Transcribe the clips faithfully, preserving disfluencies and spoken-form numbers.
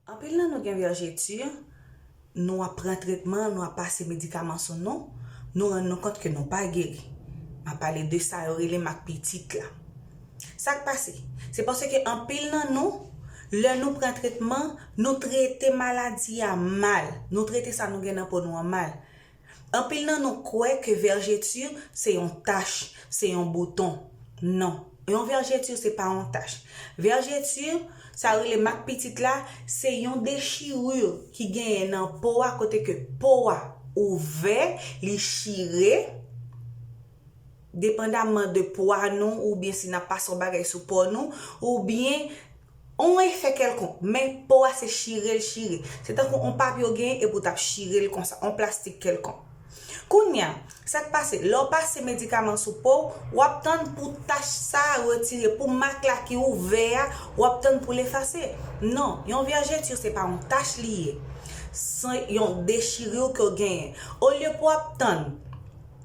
Anpil nan nou gen vèjeti, nou ap pran tretman, nou ap pase medikaman sou nou, nou rann nou kont ke nou pa geri. M ap pale de sa yo rele mak pitit la. Sa k pase? Se paske anpil nan nou, lè nou pran tretman, nou trete maladi a mal. Nou trete sa nou gen nan po nou an mal. Anpil nan nou kwè ke vèjeti se yon tach, se yon bouton. Non, yon vèjeti se pa yon tach. Vèjeti, sa rele mak pitit la, se yon dechiri ki genyen nan po a, kote ke po a ouvè, li chire, depandamman de pwa nou, oubyen si n ap pase yon bagay sou po nou, oubyen yon efè kèlkonk, men po a se chire l chire. Se tankou yon papye w genyen epi w t ap chire l konsa, yon plastik kèlkonk. Kounye a, sa k pase? Lè w pase medikaman sou po w, w ap tann pou tach sa a retire, pou mak la ki ouvè a, w ap tann pou l efase. Non, yon vèjeti se pa yon tach li ye. Se yon dechiri ke w genyen. Olye pou w ap tann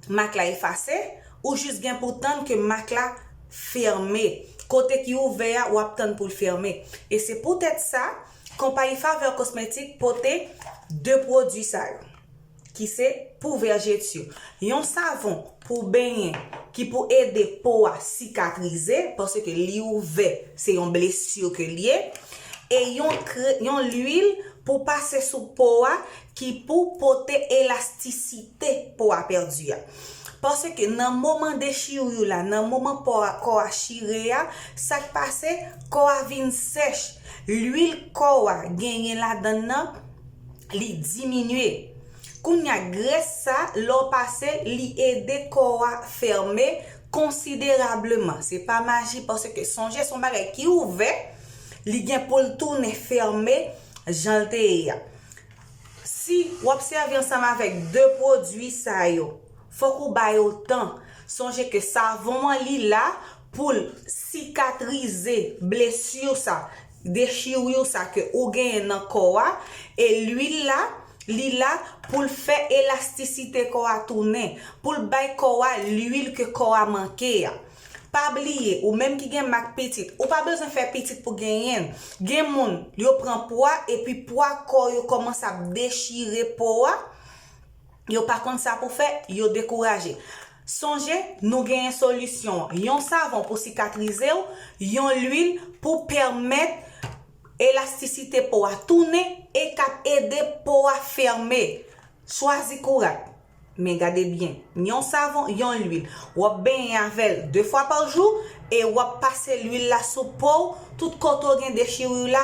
mak la efase, ou jis gen pou tann ke mak la fèmen. Kote ki ouvè a, w ap tann pou l fèmen. E se poutèt sa, konpayi Faveur Cosmetics pote de pwodui sa yo, ki se pou vèjeti. Yon savon pou benyen, ki pou ede po a sikatrize, paske li ouvè, se yon blesi ke l ye. E yon kre-, yon lwil pou pase sou po a, ki pou pote elastisite po a pèdi a. Paske nan moman dechiri la, nan moman po a, kò a chire a, sa k pase, kò a vin sèch. Lwil kò a genyen ladan l nan, li diminye. Kounye a, grès sa, lè w pase, li ede kò a fèmen konsiderableman. Se pa maji, paske sonje, se yon bagay ki ouvè, li gen pou l tounen fèmen jan l te ye a. Si w ap sèvi ansanm avèk de pwodui sa yo, fòk ou ba yo tan. Sonje ke savon an, li la pou l sikatrize blesi sa, dechiri sa ke ou genyen nan kò a, e lwil la, li la pou l fè elastisite kò a tounen, pou l bay kò a lwil ke kò a manke a. Pa bliye, ou menm ki gen mak pitit, ou pa bezwen fè pitit pou genyen l. Gen moun, yo pran pwa, epi pwa kò yo kòmanse ap dechire po a, yo pa konn sa pou fè, yo dekouraje. Sonje, nou genyen solisyon an. Yon savon pou sikatrize w, yon lwil pou pèmèt elastisite po a tounen e k ap ede po a fèmen. Chwazi kourak. Men gade byen, yon savon, yon lwil. W ap benyen avè l de fwa pa jou e w ap pase lwil la sou po w, tout kote w gen dechiri la,